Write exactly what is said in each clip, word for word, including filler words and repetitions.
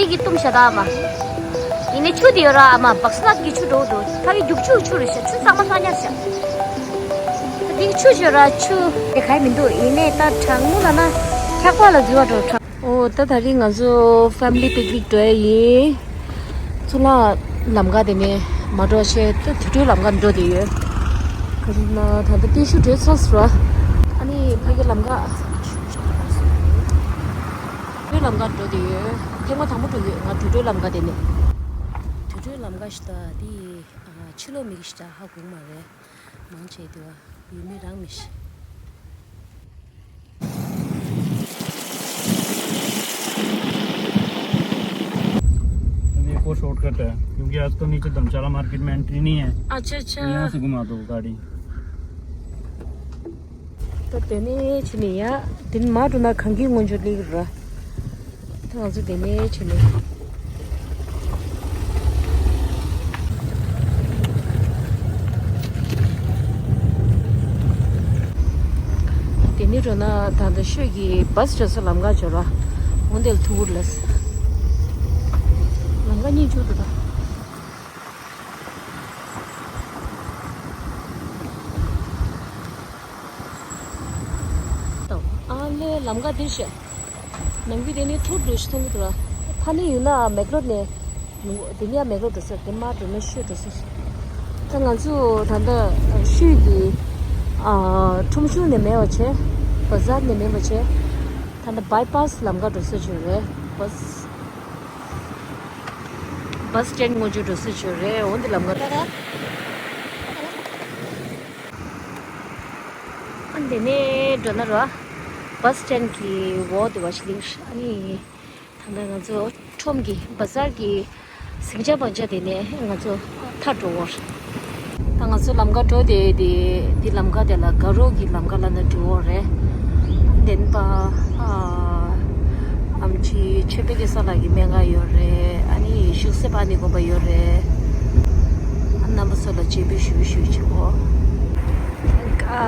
དེ་གི་བཏུམ་བྱ་ད་ཨ་མ། ཡིན་ནའི་ཆུ་དེ་ཡོད་ར་ཨ་མ། བག་སི་ལག་གི་ཆུ་འགྲོ་འདུག་ད་གི་རྒྱུག་ཆུ་ཆུ་རེད་ཤག་ཆུ་གཙང་མ་ལྷག་ཉར་ཤག་དེ་གི་ཆུ་ཞོ་ར་ཆུ། དེ་ག་ཡི་མི་འདུག་ཡིན་ནའི་ད་གྲང་མོ་ལ་ན་འཁྱག་པ་ལ་འཛུལ་བ་འགྲོ་གྲང་། ཨོ་ད་ད་རིང་ང་ཚོ་ཕེ་མི་ལི་པིག་ནིག་འགྲོ་ཡ་ཡིན། གཙུག་ལག་ལམ་ཁ་དེ་ནས་མ་འགྲོ་ཆེ་ད་དུར་ཁྲོད་ལམ་ཁ་འགྲོ་དེ་ཡོད། ག་རེ་ན་ད་ལྟ་ཏི་ཤུ་བྲོས་ཚར་སོང་ར། ཨ་ནི་ཕ་གི་ལམ་ཁ། དུར་ཁྲོད་ལམ་ཁ་འགྲོ་དེ་ཡོད། ཐེངས་མ་དང་པོ་འགྲོ་གི་ཡོད་ང་དུར་ཁྲོད་ལམ་ཁ་དེ་ནས། དུར་ཁྲོད་ལམ་ཁ་ཞིག་ད་དེ་ཕྱི་ལོགས་མི་གི་ཞིག་ད་ཧ་གོ་གི་མ་རེད། མང་ཆེ་དེ་བ་ཡུལ་མི་རང་མི་ཤེས། ये वो शॉर्टकट है, क्योंकि आजकल नीचे धर्मशाला मार्केट में एंट्री नहीं है। अच्छा, अच्छा। यहाँ से घुमा दो गाड़ी। ད་དེ་ནས་ཕྱིན་ནས་ཡ། དེ་ནས་མར་འགྲོ་ན་གངས་སྐྱིད་སྔོན་འཇུག་སླེབས་ར། ད་ང་ཚོ་དེ་ནས་ཕྱིན་ནས། དེ་ནས་འགྲོ་ན་ད་ལྟ་ཤོད་ཀྱི་བཱས་འགྲོ་ས་ལམ་ཁ་འབྱོར་བ། འོན་ཏེ་ཐུག་གུར་ལས། ལམ་ཁ་གཉིས་འཇུག་འདུག་ད། ཨ་ལེ་ལམ་ཁ་འདིར་ཤག་ནམ་རྒྱུན་དེ་ནས་ཐུར་འགྲོ་ཞིག་མཐོང་གི་འདུག་ར། ཕ་ནི་ཡུལ་ན་མེག་ལོར་ནས་དེ་ནས་མེག་ལོར་འགྲོ་ས་དེ་མར་འགྲོ་ན་ཤོད་འགྲོ་ས་ཤག་ད་ང་ཚོ་ད་ལྟ་ཤོད་ཀྱི་ཁྲོམ་གཞུང་ནས་མེད་པ་བྱས། བ་ཟར་ནས་མེད་པ་བྱས། ད་ལྟ་བའི་པཱས་ལམ་ཁ་འགྲོ་ས་བྱས་རེད། བཱས། བཱས་སི་ཊེན་སྔོན་འཇུག་འགྲོ་ས་བྱས་རེད། འོན་ཏེ་ལམ་ཁ་ད། ཨ་འདི་ནས་འགྲོ་ན་ར། བཱས་སི་ཊེན་གྱི་འོག་དེ་བ་ཞིག་ལིང་ཨ་ནི། ད་ལྟ་ང་ཚོ་ཁྲོམ་གྱི་བ་ཟར་གྱི་ཟིང་ཆ་བང་ཆ་དེ་ནས་ང་ཚོ་མཐར་འགྲོ་བར། ད་ང་ཚོ་ལམ་ཁ་འགྲོ་དེ་དེ་དེ་ལམ་ཁ་དེ་ལ་དགའ་རོགས་ཀྱི་ལམ་ཁ་ལ་ན་འགྲོ་བར་རེད། བདེན་པ། ཨ་ཨམ་ཆི་ཆོས་འཕེལ་གེ་སར་ལགས་ཀྱི་སྨན་ཁང་ཡོད་རེད། ཨ་ནི་ཤུག་གསེབ་ཨ་ནི་དགོན་པ་ཡོད་རེད། ཨ་རྣམ་པ་ཚོ་ལ་རྗེས་ཕུལ་ཞུ་ཞུ་ཆེ་གོ། ཨ་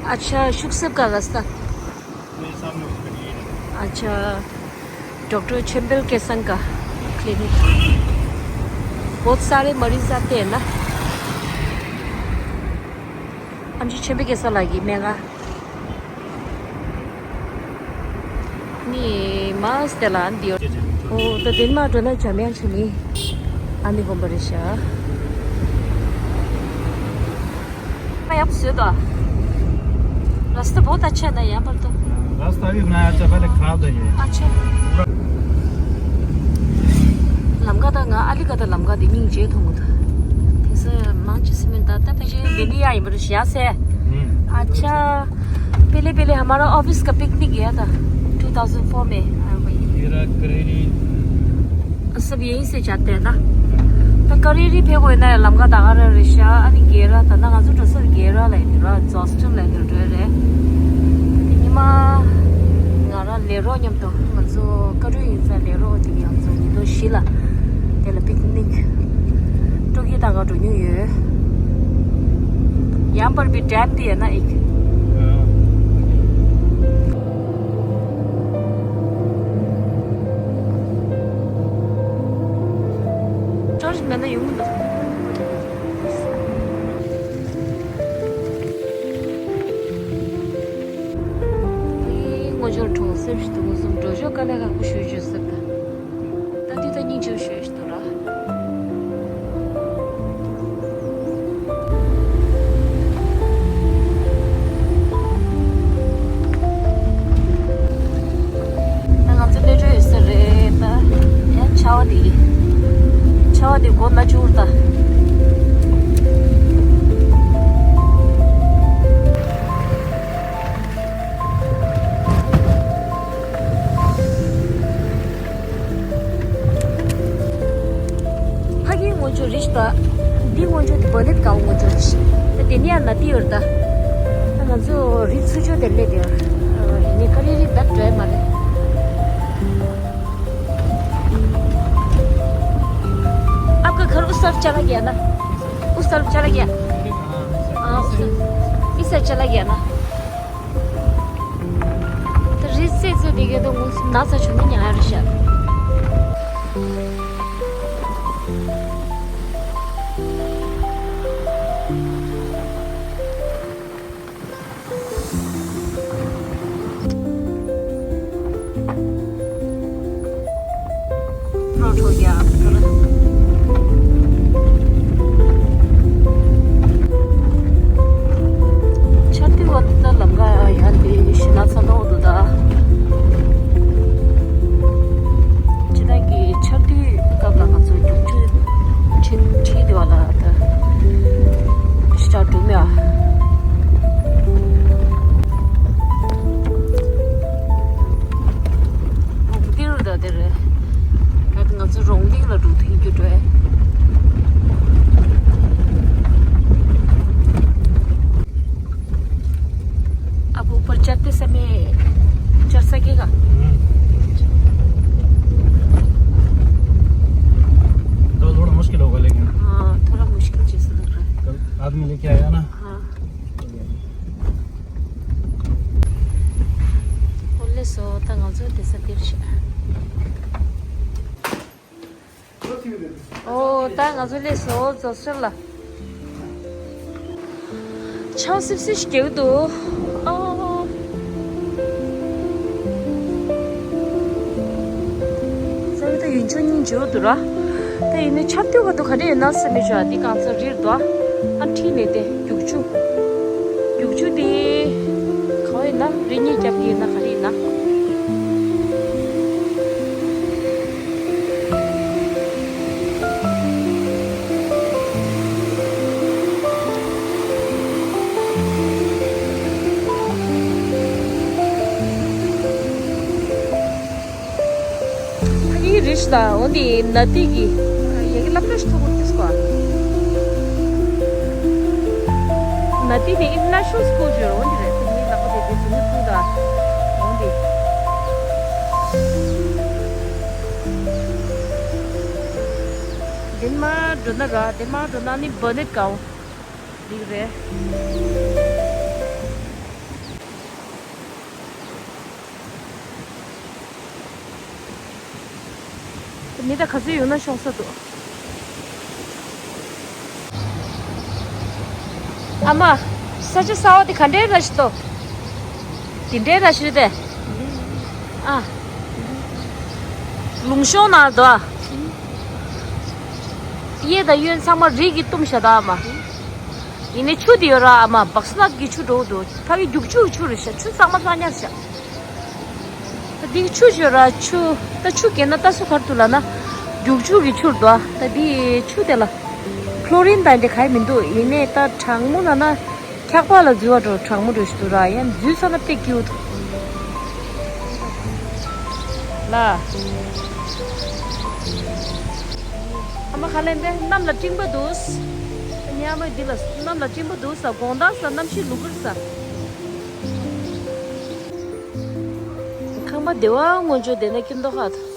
ཨ་ཆ་ཤུག་གསེབ་ག་ར་ས། मेरे सामने हॉस्पिटल ही है। अच्छा, डॉक्टर छेम्बेल केसंग का क्लिनिक। बहुत सारे मरीज आते हैं ना। ཨམ་ཆི་ཆོས་འཕེལ་གེ་སར་ལགས་ཀྱི་སྨན་ཁང་། ནི་མ་སྟེ་ལ་འདི་ཡོད། ཨོ་ད་དེ་མ་འགྲོ་ན་འཇམ་དབྱངས་ཆུ་ནི། ཨ་ནི་དགོན་པ་རེད་ཤག་ཡག་པོ་བཟོས་དོ། रास्ता बहुत अच्छा है ना यहाँ पर तो। रास्ता अभी बनाया, अच्छा, पहले खराब था ये। अच्छा। ལམ་ཁ་དང་ང་ཨ་ལི་ཀ་དང་ལམ་ཁ་དེ་སྙིང་རྗེ་མཐོང་གི་འདུག་དེ་ས་མང་ཆེ་སི་མེན་ད་ད་ཕལ་ཆེར་བེ་ལི་ཡ་ཡིན་པ་རེད་ཤག་སེ། ཨ་ཆ། पहले पहले हमारा ऑफिस का पिकनिक गया था, ट्वेंटी ओ फ़ोर में। हाँ, वही। मेरा करेरी। सब यहीं से जाते हैं ना। तो करेरी पे कोई ना लमका दागा रे रिशा, अनि गेरा था ना, गाजू ड्रेस गेरा लाइक रा, एग्जॉस्टन लाइक रे रे। निमा गारा लेरो न्यम तो, गाजू करू इंसा लेरो होती है, गाजू निदो शिला। तेला पिकनिक। तो ये दागा तो न्यू ये। यहाँ पर भी डैम भी है ना एक। ཅོར་ཞིག་མེད་ན་ཡོང་མི་འདུག་དེའི་ངོ་ཅོར་གྲོང་གསེབ་ཞིག་ཏུ་ངོ་སུམ་འགྲོ་ཞོར་དཀའ་ལས་ཁག་པོ་ཞུ་བཅུག་ཟེར་ད། ད་དུས་ད་སྙིང་རྗེ་ཞུ་ཞུ་འདུག་ར། ད་ང་ཚོ་སླེབས་འགྲོ་ཡོད་ས་རེད་ད། ཡང་ཆར་པ་དེ། ཆར་པ་དེ་མགོ་ན་བཅུག་ད། ཕ་གིའི་ངོ་ཅོ་རིས་པ། འདི་ངོ་ཅོ་དེ་བོ་ནེད་ཀའོ་ངོ་ཅོ་རིས། ད་དེ་ནི་ཡང་ན་དེ་ཡོད་ད། ད་ང་ཚོ་རི་ཚུ་ཅོ་དེ་ལེ་དེ། ཡིན་ནི་ཀ་རི་རི་བེག་ཌྲའི་མ་རེད། आपका घर उस तरफ चला गया ना? उस तरफ चला गया? हाँ, उस तरफ। इस साइड चला गया ना? ད་རི་རྩེ་རྩེ་དེ་གའི་ད་ངོ་སུམ་ན་ཚ་བྱུང་ནི་ཉག་རེད་ཤག་ཆར་དུས་བ་ད་ལམ་ཁ་ཡང་དེ་ཞེ་ན་ཚ་ནོ་འདུག་ད། ཅི་ད་གི་ཆར་དུས་སྐབས་ལ་ང་ཚོ་རྒྱུག་ཆུ་ཁྲིད་ཁྲིད་དེ་བ་ལ་ད་ཞེ་དྲག་འགྲོ་མེད་ཨ། འདི་རུ་ད་དེ་རེད། ད་ང་ཚོ་རོང་སྟེང་ལ་འགྲོ་ཐུབ་རྒྱུ་འགྲོ། ཨ་བུ་པར་ཅར་ཏེ་ས་མེ་ཅར་ས་ཀེ་ག तो थोड़ा मुश्किल होगा लेकिन हाँ थोड़ा मुश्किल जैसा लग रहा है। कल आदमी लेके आया ना। हाँ। ཨོ་ལེ་སོ་ད་ང་ཚོ་དེ་ས་དེར་ཤ། ཨོ་ད་ང་ཚོ་ལེ་སོ་རྫོགས་ཤོར་ལ། ཆང་སིབ་སིབ་ཞིག་རྒྱག་འདུག་ཨོ། ས་ཡི་ད་ཡུན་ཆོ་སྙིང་རྗེ་བོ་འདུག་ར། ད་ཡིན་ནའི་ཆབ་ཏུ་ག་དུ་ག་འདྲ་ཡོད་ན་སེམས་མི་ཆོག་འདི་གང་ཚ་རིར་དོ། ཨ་ཁྲིད་ནས་དེ་རྒྱུག་ཆུ། རྒྱུག་ཆུ་དེ་ག་བ་ཡིན་ན་རི་གཉིས་རྒྱབ་ཀྱི་ཡིན་ན་ག་རེ་ཡིན་ན། ཕ་གིའི་རིགས་ལ་འོ་འདི་ན་ཏི་གི་ཡ་གི་ལབ་ལ་ཤི་ཐོག་གུར་ཏིས་གོ། ན་ཏི་ནི་ཨིན་ཊར་ནེ་ཤ་ནལ་སྐུལ་ཅིག་ཡོད་རེད། འོ་འདི་རེད། དེ་མི་ལག་པ་དེ་དེ་ཚོ་མི་ཕུང་ད། འོ་འདི། དེ་མར་འགྲོ་ན་ར། དེ་མར་འགྲོ་ན་ནི་བར་ནེཊ་ཀའུ་འདི་རེད། མི་ད་ག་ཚོད་ཡོང་ན་ཤོང་ས་འདུག་ཨ་མ། ས་ཆ་གསར་བ་དེ་ག་འདྲའི་ར་ཞིག་འདུག་དེ་འདྲའི་ར་ཞིག་རེད་དེ། ཨ། ལུང་གཤོང་ནང་འདུག་ཨ། གཡས་དང་གཡོན་ཚང་མ་རི་གིས་བཏུམས་བཞག་འདུག་ཨ་མ། ཡིན་ནའི་ཆུ་དེ་ཡོད་ར་ཨ་མ། བག་སི་ནག་གི་ཆུ་འགྲོ་འདུག་ཕ་གི་རྒྱུག་ཆུ་གི་ཆུ་རེད་ཤག་ཆུ་གཙང་མ་གཙང་རྐྱང་ཤག་ད་འདི་ཆུ་ཞོ་ར་ཆུ། ད་ཆུ་གས་ན་ད་སུ་གར་དུ་ལ་ན། རྒྱུག་ཆུ་གི་ཆུར་དོ། ད་འདི་ཆུ་དེ་ལ་ཁློ་རིན་དང་འདི་ག་ཡི་མི་འདུག་ཡིན་ནའི་ད་གྲང་མོ་ན་ན་འཁྱག་པ་ལ་འཛུལ་བ་འགྲོ། གྲང་མོ་འགྲོ་ཞིག་འདུག་ར། ཡང་འཛུལ་ས་ན་དཔེ་སྐྱིད་འདུག་ལ། ཨ་མ་ཁ་ལེན་པས་གནམ་ལ་སྤྲིན་པ་འདུག་ཉི་མ་འདི་ལ་གནམ་ལ་སྤྲིན་པ་འདུག་ས། དགོང་དག་ས་གནམ་གཤིས་ལུག་གུར་ས། ཁང་པ་བདེ་བ་ངོ་འཇོག་བསྡད་ན་ཀུན་ཏོ་ཁག་ཐོག་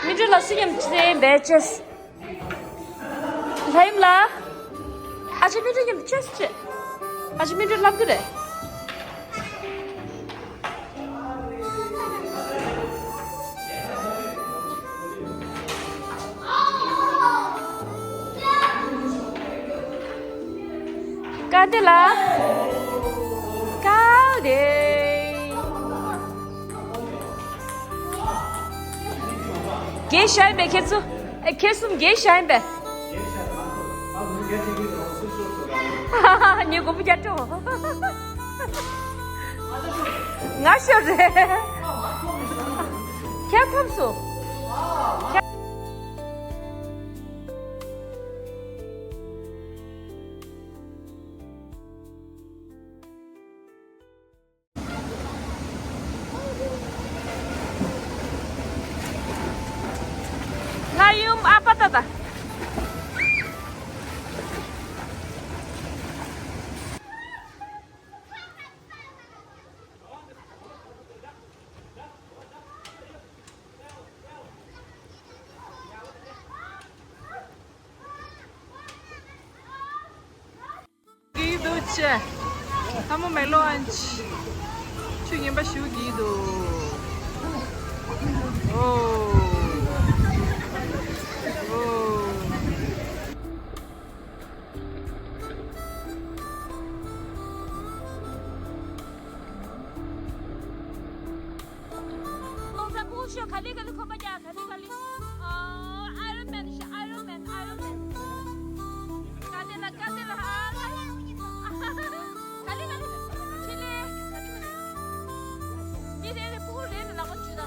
མི་འགྲོ་ལ་སུ་ཡམ་ཆེ་བས་ཅེས། ལྷ་ཡུམ་ལ། ཨ་ཅེ་མི་འགྲོ་ཡམ་ཅེས་ཅེ། ཨ་ཅེ་མི་འགྲོ་ལབ་གི་རེད། ཀ་དེ་ལ། ཀ་དེ། རྒས་ཤ་ཡིན་པས་ཁྱེད་ཚོ། ཨེ་ཁྱེད་གསུམ་རྒས་ཤ་ཡིན་པས། ངའི་མགོ་བོ་རྒྱ་སྤྲོ། ང་ཤོར་རེད། ཁྱེད་ཐམས་སོ། ལྷ་ཡུམ་ཨ་པ་ཏ་ཏ། ཆེ། ལྷ་མོ་མེ་ལོ་ཨན་ཆི། ཆུ་ངན་པ་ཞུ་གི་འདུག་ཨོ། ཨོ། ལོང་ས་ཕུ་ཤོ་ག་ལི་ག་ལི་ཁོ་པ་ཀྱ་ག་ལི་ག་ལི། ཨ་ཨའི་རོན་མེན་ཤ་ཨའི་རོན་མེན་ཨའི་རོན་མེན། ག་ལི་ལ་ག་ལི་ལ་ཧ་ལ། ག་ལི་ག་ལི། ཁྱི་ལི། ག་ལི་ག་ལི། མི་རེ་རེ་ཕུ་རེ་རེ་ལ་ཁོ་ཆུ་ད།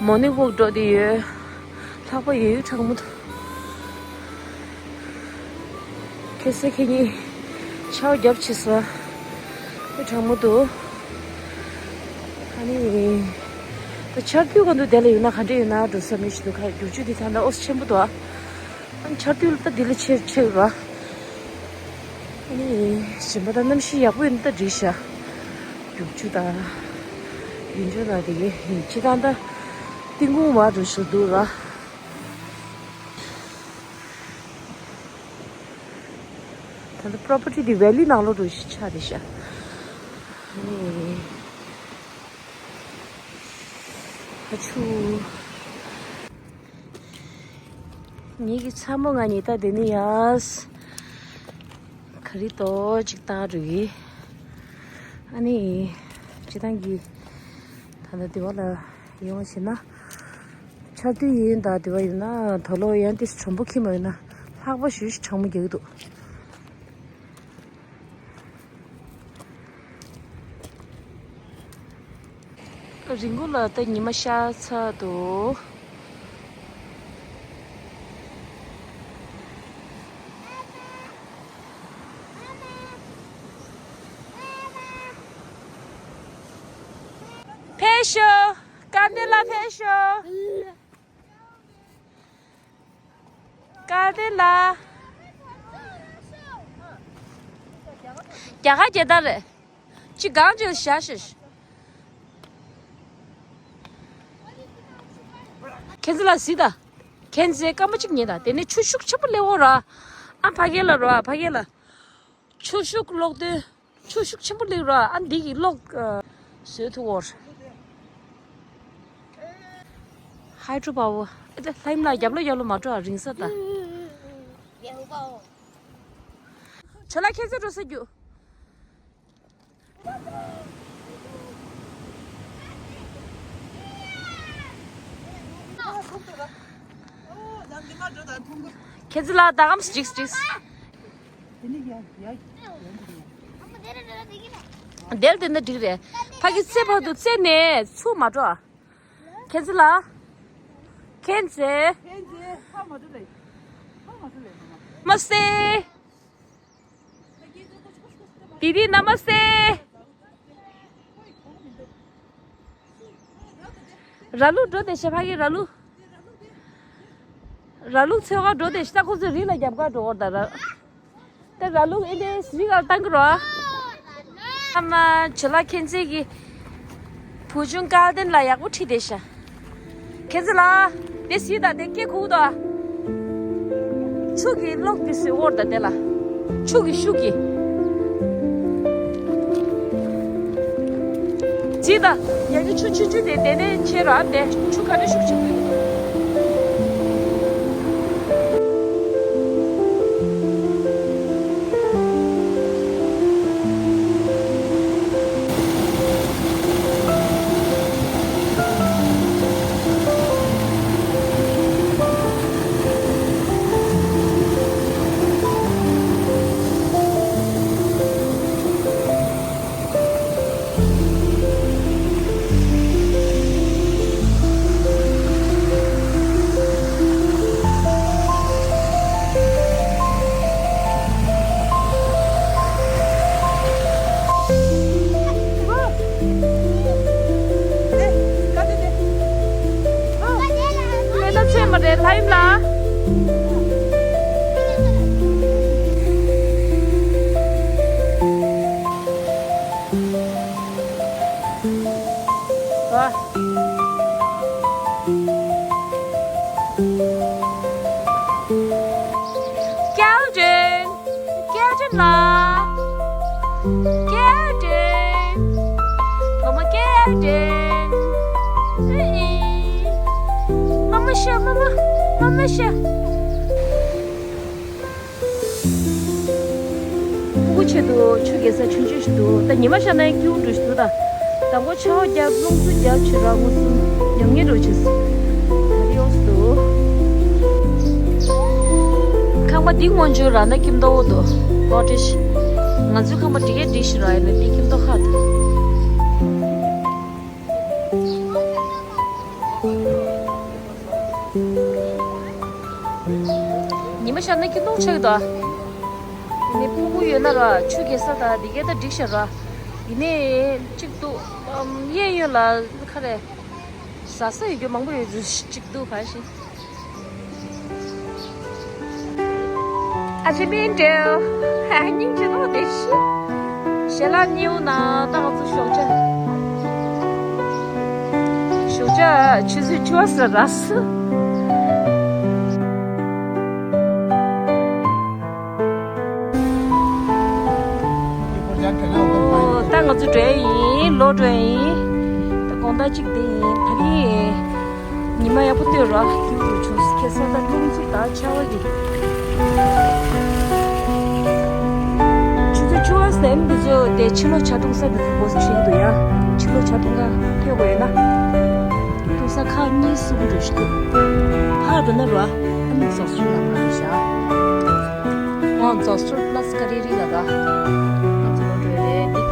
མོ་ནི་ཝོག་འགྲོ་དེ་ཡོད། ལྷགས་པ་ཡོད་ཡོད་གྲང་མོ་འདུག་ཁེ་སེ་ཁེ་ཉིན་ཆར་རྒྱབ་ཆེ་ས། ཁོ་གྲང་མོ་འདུག་ཨ་ནི། ད་ཆར་དུས་ག་འདུག་དེ་ལ་ཡོད་ན་ག་འདྲ་ཡོད་ན་འགྲོ་ས་མི་ཞིག་འདུག་ཁ་རྒྱུག་ཆུ་དེ་ད་ལྟ་ཨོ་སི་ཆེན་པོ་འདུག་ཨ་ནི་ཆར་དུས་ལ་ད་འདི་ལ་ཆེར་ཆེར་ར། ཨ་ནི་ཞིམ་པ་དང་གནམ་གཤིས་ཡག་པོ་ཡིན་ན་ད་འགྲིག་ཤག་རྒྱུག་ཆུ་དང་། ཡིན་ཆུ་དང་དེ་གའི་ཡིན་ཅི་དང་ད། ཏིང་ཀུང་བ་འགྲོ་ཞིག་འདུག་ར། ད་ལྟ་པོ་རོ་པར་ཊི་དེ་ཝེ་ལི་ནང་ལོགས་འགྲོ་ཞིག་ཆགས་རེད་ཤག་ཨ་ནི། ཨ་ཆུ། ངེད་ཀྱི་ཚ་མོ་ང་གཉིས་ད་དེ་ནི་ཡ། ག་རི་ཏོ་ཅིག་བཏང་རུ་ཡི། ཨ་ནི། སྤྱི་བཏང་གི། ད་ལྟ་དེ་བ་ལ་ཡོང་བ་བྱས་ན། ཆར་དུས་ཡིན་ད་དེ་བ་ཡིན་ན་དོ་ལོ་ཡང་ཏིས་གྲོང་པོ་ཁྱིམ་མ་ཡིན་ན་ལྷགས་པ་ཞུ་ཞིག་གྲང་མོ་རྒྱག་གི་འདུག་རི་མགོ་ལ་ད་ཉི་མ་ཤར་ཚར་འདུག་ཕེབས་ཤོག་སྐལ་ལྡན་ལགས་ཕེབས་ཤོག་སྐལ་ལྡན་ལགས། རྒྱ་གར་རྒྱལ་དར་རེད། ཅི་གང་ཅི་བཞག་ཤིག་ཁྱེད་ཚོ་ལ་གཟིགས་དང་། ཁྱེད་ཚོས་སྐར་མ་གཅིག་ཉན་དང་། དེ་ནས་ཆུ་ཤུགས་ཆེན་པོ་སླེབས་འོང་ར། ཨ་ཕ་གི་ལ་རོ་ཨ་ཕ་གི་ལ། ཆུ་ཤུགས་གློག་འདོན། ཆུ་ཤུགས་ཆེན་པོ་སླེབས་ར། ཨ་འདི་གི་གློག་ཨ། བཟོས་ཐུབ་འོར། ཧའི་ཌྲོ་པ་བོ། ཨ་ལྷ་ཡིམ་ལ་རྒྱབ་ལ་རྒྱབ་ལ་མ་འགྲོ་ཨ་རིང་ས་ད། བྱ་ལ་ཁྱེད་ཚོ་འགྲོ་ས་རྒྱུ། ཁྱེད་ཚོ་ལ་ད་གམ་ཅིག་ཅིག་དེ་ནི་ཡ་ཡ་ཡ་འདི་རེད། དེ་ལ་དེ་འདྲ་འགྲིག་རེད། ཕ་གི་ཚེ་བར་དུ་རྩེ་ནས་ཚུར་མ་འགྲོ། ཁྱེད་ཚོ་ལ། ཁྱེད་ཚེ། ཁྱེད་ཚེ་ཕ་མ་འགྲོ་ལེ། ཕ་མ་འགྲོ་ལེ་མ་མ། མ་སེ། དི་དི་ན་མ་སེ། ར་ལུག་འགྲོ་དེ་ཤ་ཕ་གི་ར་ལུག་ར་ལུག་ཚོས་ག་འགྲོ་དེ་ཤ་ཁོ་ཚོའི་རི་ལ་རྒྱབ་ག་འགྲོ་བར་ད་ར། ད་ར་ལུག་ཨེ་འདྲའི་རི་ག་བཏང་གི་རོ། ཨ་མ་བྱི་ལ་ཁྱེད་ཚེ་གི་བུ་ཆུང་སྐལ་ལྡན་ལ་ཡག་པོ་ཁྲིད་དེ་ཤ། ཁྱེད་ཚོ་ལ། དེ་སི་ད་དེ་སྐེ་ཁུག་ད། ཆུ་གི་གློག་དེ་སི་འོར་ད་དེ་ལ། ཆུ་གི་ཤུགས་ཀྱིས། སི་ད། ཡ་གི་ཆུ་ཆུ་ཆུ་དེ་དེ་ནས་ཆེ་ར་དེ་ཆུ་ག་རེ་ཤུགས་ཆེན་པོ་ཡོད། ཅི་ལ། སྐད་འདྲེན། ཐོག་མ་སྐད་འདྲེན། ཨི། མ་མ་ཤ་མ་མ། མ་མ་ཤ། སྤུ་གུ་ཆེད་དུ་ཆུ་རྐྱལ་ས་ཆུང་ཆུང་ཞིག་འདུག་ད་ཉི་མ་ཤར་ན་ཡང་སྐྱིད་པོ་འདྲ་ཞིག་འདུག་ད། དང་པོ་ཆར་པ་བརྒྱབ། རླུང་འཚུབ་བརྒྱབ་བྱས་ར་ངོ་སུམ་ཉམས་ཉེས་འགྲོ་བྱས། ད་རེས་ཡོངས་སུ་འདུག་ཁང་པ་འདི་སྔོན་ཆུ་ར་ན་ཁྱིམ་ཐོག་འདུག་ལོ་ཏྲེ་ཤི། ང་ཚོའི་ཁང་པ་འདི་གའི་འདི་ཞིག་ར་ཡིན་ན་འདི་ཁྱིམ་ཐོག་ཁག་འདུག་ཉི་མ་ཤར་ན་ཁྱི་ལོང་ཆགས་ཀྱི་འདུག་ཨ་ནི་སྤུ་གུ་ཡོད་ན་ར་ཆུ་རྐྱལ་ས་དང་འདི་གའི་ད་འགྲིག་ཤག་ར། ཡིན་ནའི་གཅིག་ཏུ་གཡས་གཡོན་ལ་ཁ་རེ་ཟ་ས་ཡོད་རྒྱུ་མང་པོ་ཡོད་རྒྱུ་གཅིག་ཏུ་ག་ཞིག་ཨ་ཅེ་མིན་འདྲེ། ཨ་སྙིང་རྗེ་ནོ་དེ་ཤི། ཞལ་ལག་ཉེའུ་ན་ད་ང་ཚོ་ཞོགས་ཇ། ཞོགས་ཇ་ཆུ་ཚོད་བཅུ་པ་ཟེར་ར་སི། ཨོ་ད་ང་ཚོ་འགྲོ་ཡ་ཡིན། ལོག་འགྲོ་ཡ་ཡིན། ད་དགོང་དག་གཅིག་དེ་ཡིན་ད་རིང་། ཉི་མ་ཡག་པོ་སྟོན་ར། སྐྱིད་པོ་བྱུང་སོང་ཁ་སང་ད་རླུང་འཚུབ་དང་ཆར་པ་གིས། ཆུ་ཚོད་བཅུ་པ་ཟེར་འདི་ཚོ་དེ་ཕྱི་ལོགས་ཇ་འཐུང་ས་འདི་ཚོ་སྒོ་ཕྱེ་འདུག་ཡ། ཕྱི་ལོགས་ཇ་འཐུང་ག་ཕེབས་དགོས་ཡོད་ན། འཐུང་ས་ཁག་གཉིས་གསུམ་འདྲ་ཞིག་འདུག་ཕར་འགྲོ་ན་ར་ཨ་ནི་ཟ་སུ་ལ་མ་རེད་ཤག་ཨང་། ཛོ་སི་ཊར་པ་ལ་སི་ཀ་རེ་རེ་ལ་ད། ང་ཚོ་ལོ་འགྲོ་རེད་འདི།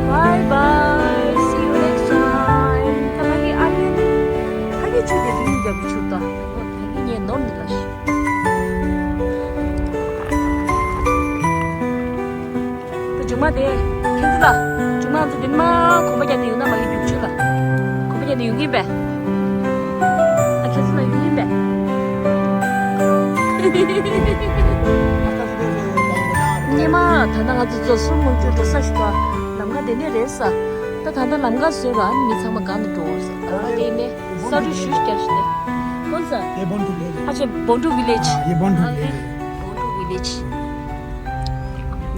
Bye bye. See you next time. ད་ཕ་གི་ཨ་ལེ། ཕ་གི་ཆུ་དེ་རིང་རྒྱབ་ཆུ་ད། ཕ་གི་ངས་ནོར་ནི་ལ་ཤི། ད་མཇུག་མ་དེ། ཁྱེད་ཚོ་ལ། མཇུག་མ་ང་ཚོ་འདི་མ་གོམ་པ་རྒྱག་ནས་ཡོང་ན་མ་གི་རྒྱུག་ཆུ་ལ། གོམ་པ་རྒྱག་ནས་ཡོང་གིན་པས། ཨ་ཁྱེད་ཚོ་ལ་ཡོང་གིན་པས། སྙེ་མ་ད་ལྟ་ང་ཚོ་རྫོགས་སོང་ལོ་མཇུག་འགྲོ་ས་ཞིག་པ། ལམ་ཁ་དེ་ནས་རེད་ས། ད་ད་ལྟ་ལམ་ཁ་བཟོས་ར་མི་ཚང་མ་གང་ནས་འགྲོ་འོང་ས། ལམ་ཁ་དེ་ནས། ས་རུ་ཞུ་བརྒྱབ་ཤི་ཏེ། ཀོན་ས། ये बोंटू विलेज। अच्छा बोंटू विलेज। हाँ, ये बोंटू विलेज। बोंटू विलेज।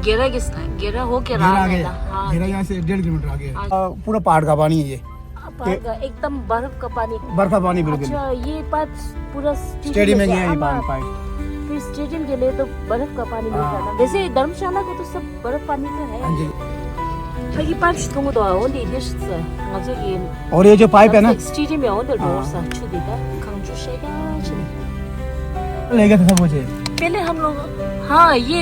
गेरा के स-, गेरा होके गेरा रहा आगे, है ना? हाँ, गेरा यहाँ से डेढ़ किलोमीटर आगे है। हाँ। अ, पूरा पहाड़ का पानी है ये। पहाड़ का एकदम बर्फ का पानी। बर्फ का पानी बिल्कुल। अच्छा, ये पाइप पूरा स्टेडियम स्टेडियम में में गया है ये हाँ, पानी, पाइप। फिर स्टेडियम के लिए तो बर्फ का पानी मिलता है ना? हाँ। वैसे धर्मशाला को तो सब बर्फ पानी तो है। हाँ जी। ཕ་གི་པར་ཞིག་མཐོང་གི་འདུག་ཨ་འོ་འདི་འདི་ཞིག་ཟེར། ང་ཚོ་གི་और ये जो पाइप है ना? स्टेडियम में और हाँ। ཁང་ཆུ་ཤེ་ག་ཆེ་ནི། लेगा था सब कुछ। पहले हम लोग, हाँ, ये,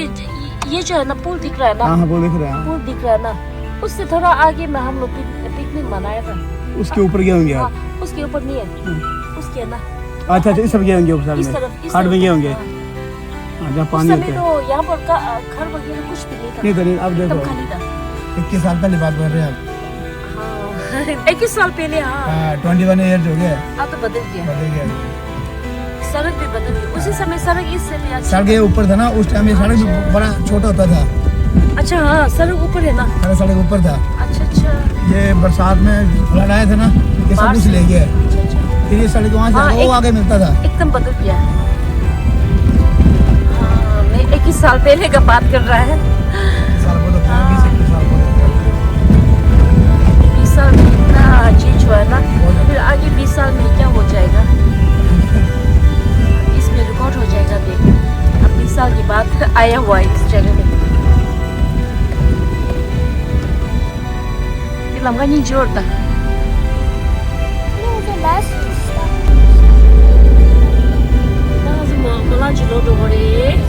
ये जो है ना, पुल दिख रहा है ना? हाँ, हाँ, पुल दिख रहा है। पुल दिख रहा है ना? उससे थोड़ा आगे में हम लोग पिक-, पिकनिक मनाया था। उसके ऊपर गए होंगे आप? हाँ, उसके ऊपर नहीं है। हम्म। उसके है ना? अच्छा, अच्छा, इस तरफ गए होंगे, उस साइड इस में। तरफ, इस खाट में तरफ। गए होंगे। हाँ। हाँ, जहाँ उस पानी समय होता है। तो यहाँ पर का, घर वगैरह कुछ भी नहीं था। नहीं था, नहीं, अब एकदम देखो। खाली था। इक्कीस साल पहले बात कर रहे हैं आप। हाँ, इक्कीस साल पहले, हाँ। हाँ, ट्वेंटी वन ईयर्स हो गए। अब तो बदल गया। बदल गया। सड़क भी बदल गई। उसी समय सड़क इस समय अच्छी सड़क ये ऊपर था ना, उस टाइम ये सड़क भी अच्छा। बड़ा छोटा होता था। अच्छा, हाँ, सड़क ऊपर है ना? अरे, सड़क ऊपर था। अच्छा, अच्छा। ये बरसात में फ्लड आया था ना, ये सब बाढ़ कुछ से। ले गया है। अच्छा, अच्छा। फिर ये सड़क वहाँ से हाँ, वो एक, आगे मिलता था। एकदम बदल गया। हाँ, मैं इक्कीस साल पहले का बात कर रहा है। साल बोलो, क्या बीस इक्कीस साल बोलो। बीस साल में इतना चेंज हुआ है ना, बहुत ज़्यादा। फिर आगे बीस साल में क्या हो जाएगा? इसमें रिकॉर्ड हो जाएगा, देख। अब बीस साल के बाद आया हुआ है इस जगह में। ये लमका नहीं जोड़ता। ये मुझे लास्ट रिश्ता। ད་ང་ཚོ་མོ་མོ་ལ་ཇི་ལོ་འགྲོ་གི་རེད།